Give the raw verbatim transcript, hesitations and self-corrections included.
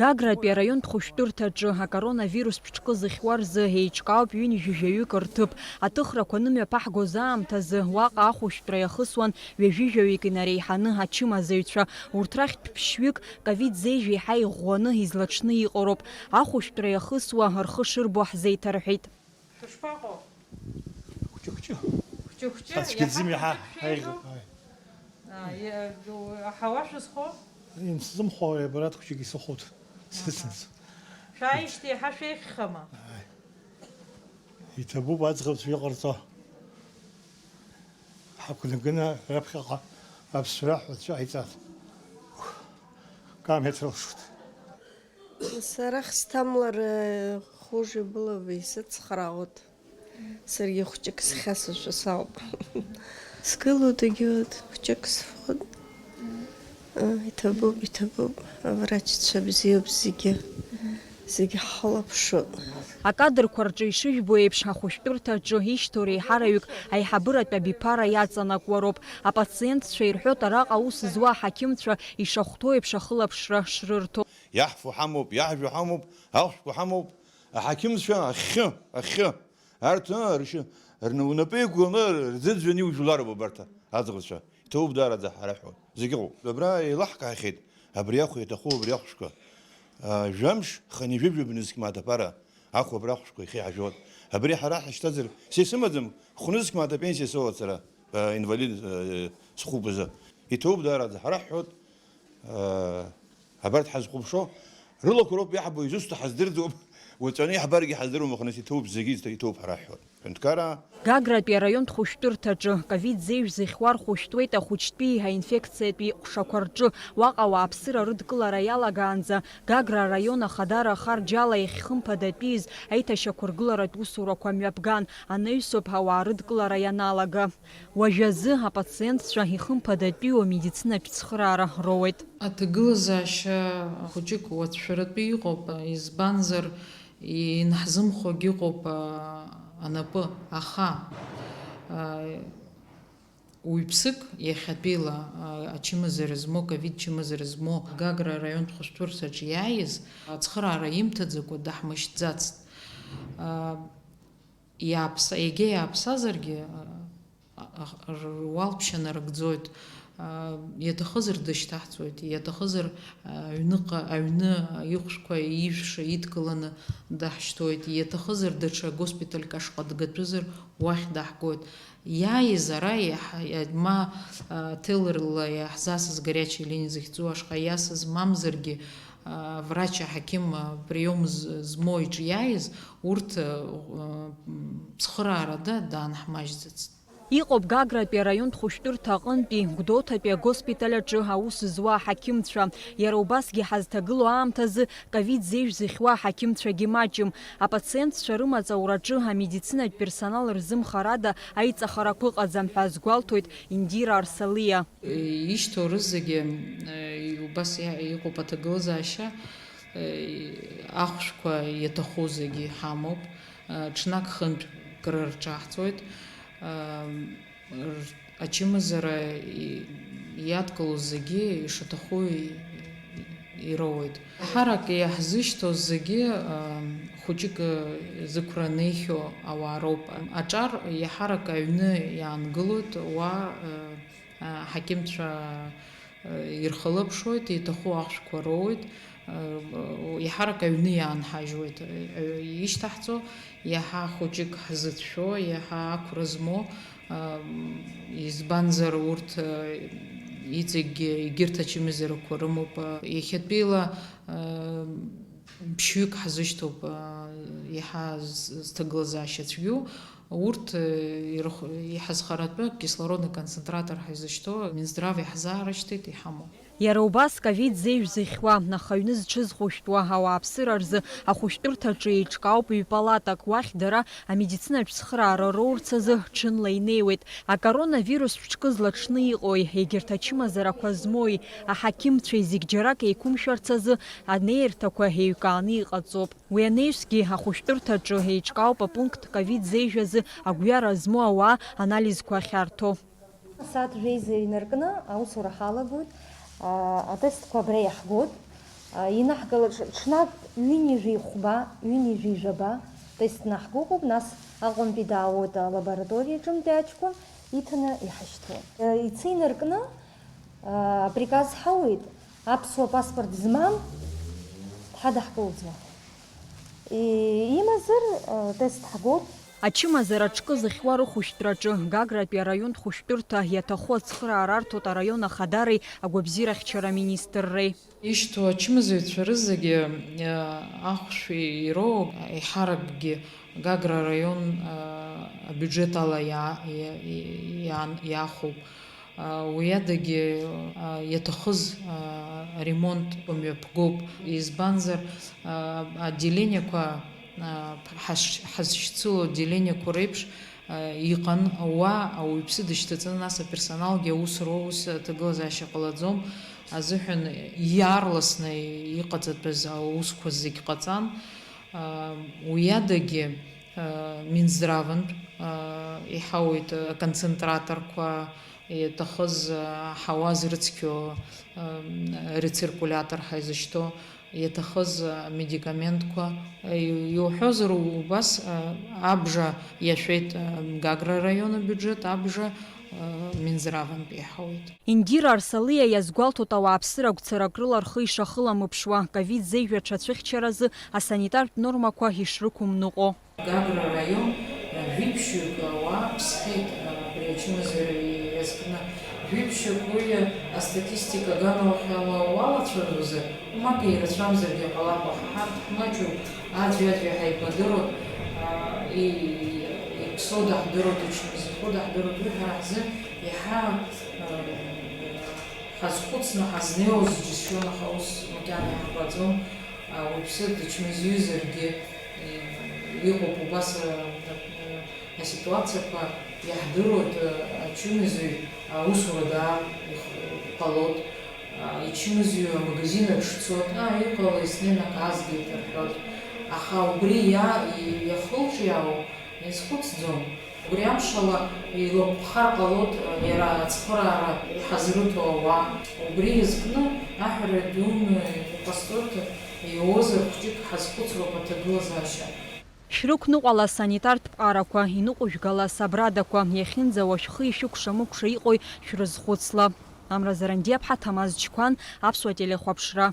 Гагратәи араионтә хәышәтәырҭаҿы акоронавирус ԥшкы зыхьуа рзы еиҿкаауп ҩынҩажәаҩык рҭыԥ. Аҭыхрақәа анымҩаԥаҳгоз аамҭазы уаҟа ахәышәтәра иахысуан ҩажәижәаҩык инареиҳаны ачымазаҩцәа. Урҭ рахьтә ԥшьҩык ковид зежә еиҳа иӷәӷәаны излаҽны иҟоу роуп. Ахәышәтәра иахысуа рхы шырбо ҳзеиҭарҳәеит. Шәышԥаҟоу? Хәҷы-хәҷы. Хәҷы-хәҷы, цәгьаӡым иаҳа иаҳа хәҷы-хәҷы ҳаиӷьуп. Шәеиӷьу? Ааи. Аа, иа-, аҳауа шәызхо? Имсзымхо, абарҭ хәҷык исыхәоит. Аҳа. Сысымс. Шәааижьҭеи иаҳа шәеиӷьхама? Ааи. Иҭабуп аӡӷабцәа иҟарҵо. Ҳақәнаганы раԥхьаҟа аԥсра ҳәа аӡәы ҟаиҵан. Камеҭра лшоит. Сара хсҭамлар, э, хуже было бы, исыцхраауеит. Саргьы хәҷык схьасызшәа сауп. Сгылоит, егьиуеит, хәҷык сфоит. Э, иҭабуп, иҭабуп. Аврачцәа бзиоуп зегьы. Зегьы ҳхылаԥшуеит. Акадрқәа рҿы ишыжәбо еиԥш, ахәышәтәырҭаҿы ишьҭоу реиҳараҩык аиҳабыратә абиԥара иаҵанакуа роуп. Апациентцәа ирҳәоит араҟа аус зуа аҳақьымцәа ишахәҭоу еиԥш ахылаԥшра шрырҭо. Иаҳфо ҳамоуп, иаҳжәо ҳамоуп, ахәшәқәа ҳамоуп, аҳақьымцәа ахьхьы, ахьхьы. Арҭ, ыы, ршьы-, рна-, унапы иқәгыланы рӡыӡәӡәаны иужәлароуп абарҭ аӡӷабцәа. Иҭабуп даараӡа ҳара ҳәа. Зегь ыҟоуп. Абра еилаҳкаахьеит, абри ахә иаҭаху, абри ахәшәқәа. Ыы, жәамш, хынҩажәи жәаба нызқь мааҭ аԥара ахә абра ахәшәқәа ихы иҳажәуан. Абри ҳара ҳашьҭазар, са исымаӡам, хә-нызқь мааҭ апенсиа соуеит сара, ыы, инвалид, ыы, схәылԥазы. Иҭабуп даараӡа, ҳара ҳҳәоит, ыы, Абарҭ ҳазхәаԥшуа рылақәа роуп иаҳбо, изусҭа ҳаздырӡом, уаҵәаны иаҳбаргьы ҳаздыруам, аха нас иҭоуп, зегьы изҭо-, иҭоуп ҳара ҳҳәоит. Ҳәынҭқараа. Гагратәи араионтә хәышәтәырҭаҿы ковид зежә зыхьуа рхәышәтәуеит ахәыҷтәи аинфекциатәи ҟәшақәа рҿы. Уаҟа ауааԥсыра рыдкылара иалагаанӡа Гагра араион ахадара ахарџьала иахьхымԥадатәиз аиҭашьақәыргыларатә усурақәа мҩаԥган, анаҩсоуп ауаа рыдкылара ианалага. Уажәазы апациентцәа ихымԥадатәиу амедицинатә цхыраара роуеит. Аҭагылазаашьа хәыҷык уацәшәаратәы иҟоуп, избанзар, инаҳзымхогь ыҟоуп, а, анапы, аха, а, уаҩԥсык иахьатәиала, а, ачымазара змоу, ковид чымазара змоу Гагра араионтә хәышәтәырҭаҿ иааиз, ацхыраара имҭаӡакәа даҳмышьҭӡацт. А, Иааԥса-, егьа иааԥсазаргьы, а, а, руалԥшьа нарыгӡоит, а, иаҭахызар дышьҭаҳҵоит, иаҭахызар, а, аҩныҟа, аҩны ихәшәқәа, ижәша идкыланы даҳшьҭуеит, иаҭахызар даҽа госпитальк ашҟа дгатәызар, уахь даҳгоит. Иааиз ара иаҳ-, иа-, ма, а, ҭелерла иаҳзасыз горячая линия захьӡу ашҟа иасыз, мамзаргьы, а, врач аҳақьым, а, приом з-, змоу иҿы иааиз, Урҭ, ы, ы, цхыраарада даанҳмажьӡацт. Иҟоуп Гагратәи араионтә хәышәтәырҭа аҟынтәи Гәдоуҭатәи агоспиталь аҿы аус зуа аҳақьымцәа. Иара убасгьы ҳазҭагылоу аамҭазы ковид зежә зыхьуа аҳақьымцәагьы маҷым. Апациентцәа рымаҵ аураҿы амедицинатә персонал рзымхарада аиҵахарақәа ыҟаӡам ҳәа азгәалҭоит Индира Арсалиа. Ишьҭоу рызегьы, э, убас иа-, иҟоуп аҭагылазаашьа, э, ахәшәқәа иаҭаху зегьы иҳамоуп, э, ҽнак хынтә крырҿаҳҵоит, э, р-, ачымазара и-, иадкылоу зегьы ишаҭаху и-, ироуеит. Ҳарак иаҳзышьҭоу зегьы, э, хәыҷык, э, зықәра неихьоу ауаа роуп. Аҿар иаҳарак аҩны иаангылоит, уа, э, Аҳақьымцәа ирхылаԥшуеит, иаҭаху ахәшәқәа роуеит, еиҳарак аҩны иаанҳажьуеит. Ишьҭаҳҵо иаҳа хәыҷык ҳзыцәшәо, иаҳа ақәра змоу, избанзар урҭ иҵегьгьы егьырҭ ачымазарақәа рымоуп. Иахьатәиала Ԥшьҩык ҳзышьҭоуп, иаҳа з-, зҭагылазаашьа цәгьоу. Урҭ, ирх-, иҳазхаратәы кислородный концентратор ҳаизышьҭоу Минздрав иаҳзаарышьҭит, иҳамоуп. Иара убас ковид зежә зыхьуа, аха аҩны зҽызхәышәтәуа ауааԥсыра рзы ахәышәтәырҭаҿы еиҿкаауп ҩ-палатак, уахь дара амедицинатә цхыраара роурц азы ҽынла инеиуеит. Акоронавирус ԥшкы злаҽны иҟои, егьырҭ ачымазарақәа змоуи, аҳақьымцәеи зегь џьарак еиқәымшәарц азы анеирҭақәа еиҩкааны иҟаҵоуп. Уи анаҩсгьы ахәышәтәырҭаҿы еиҿкаауп апункт ковид зежә азы агәҩара змоу ауаа анализқәа ахьарҭо. Асааҭ жәеиза инаркны аусура ҳалагоит. А, атестқәа абра иаҳгоит. Инаҳгалаҿ ҽнак ҩынҩажәи хәба, ҩынҩажәи жәаба тест наҳгәыҟоуп, нас Аҟәантәи даауеит алабораториаҿынтәи аҷкәын, иҭаны иҳашьҭуеит. Ицеинаркны априказ ҳауеит, аԥсуа паспорт змам дҳадаҳкылӡом. Имазар, тест ҳгоит. Ачымазара аҿкы зыхьуа рыхәышәтәраҿы Гагратәи араионтә хәышәтәырҭа иаҭаху ацхыраара арҭоит араион ахадареи агәабзиарахьчара аминистрреи. Ишьҭоу ачымазаҩцәа рызегьы, э, ахәшә ироуа, еиҳаракгьы Гагра араион, э, абиуџьет ала иа-, иа-, иан-, иахәоуп. Э, уи адагьы, э, иаҭахыз, э, аремонт мҩаԥгоуп. Избанзар, э, отделениақәа, э, ҳаш-, ҳазшьцылоу отделениақәа реиԥш, иҟан, уа ауаҩԥсы дышьҭаҵаны, нас аперсоналгьы аус руа, ус аҭагылазаашьа ҟалаӡом азыҳәан иаарласны иҟаҵатәыз аусқәа зегь ҟаҵан. Уи адагьы, Минздравынтә иҳауеит аконцентраторқәа, иаҭахыз аҳауа зрыцқьо, рециркулиатор ҳәа изышьҭоу, иаҭахыз амедикаментқәа, иуҳәозар, убас абжа иашәеит Гагра араион абиуџьет, абжа Минздравынтә иаҳауеит. Индира Арсалиа иазгәалҭоит ауааԥсыра агәцарак рыла рхы ишахыламыԥшуа, ковид зеижә аҽацәыхьчаразы асанитартә нормақәа ишрықәымныҟәо. Гагра араион, жәиԥшьҩык ауаа ԥсхьеит, абри ачымазара иазкны. Жәиԥшьҩык уи астатистика аганахьала уалацәажәозар, мап ирацәамзаргьы ҟалап, аха ҳарҭ ҳмаҷуп, аӡәи-аӡәи ҳаибадыруеит, и-, иԥсоу даҳдыруеит, ичмазаҩу даҳдыруеит, уи ҳара ҳзы иаҳа, ҳазхәыцны ҳазнеиуаз џьысшьон, аха ус макьана иаҳбаӡом. Уаҩԥсы дычмазаҩызаргьы, иҟоуп убас, а, а, аситуациақәа, иаҳдыруеит, а, ачымазаҩ аусура даар, их-, ҟалоит, а, ичымазаҩ амагазин аҿы дцоит, а, иҟалеи, снеины акы аазгеит рҳәоит. Аха убри иа-, и-, иахылҿиаау иазхәыцӡом. Убри амшала илакәхар ҟалоит иара ацхыраара иҳазрыҭо ауаа. Убри иазкны аҳәара дуны иҟасҵоит, иоуазар хәҷык ҳазхәыцроуп аҭагылазаашьа. Шәрықәныҟәала асанитартә ԥҟарақәа, иныҟәыжәгала асабрадақәа, иахьынӡауа шәхы ишәыкәша-мыкәша иҟои шәрызхәыцла. Амра Зарандиаԥҳа, Ҭамаз Чқәан, Аԥсуа телехәаԥшра.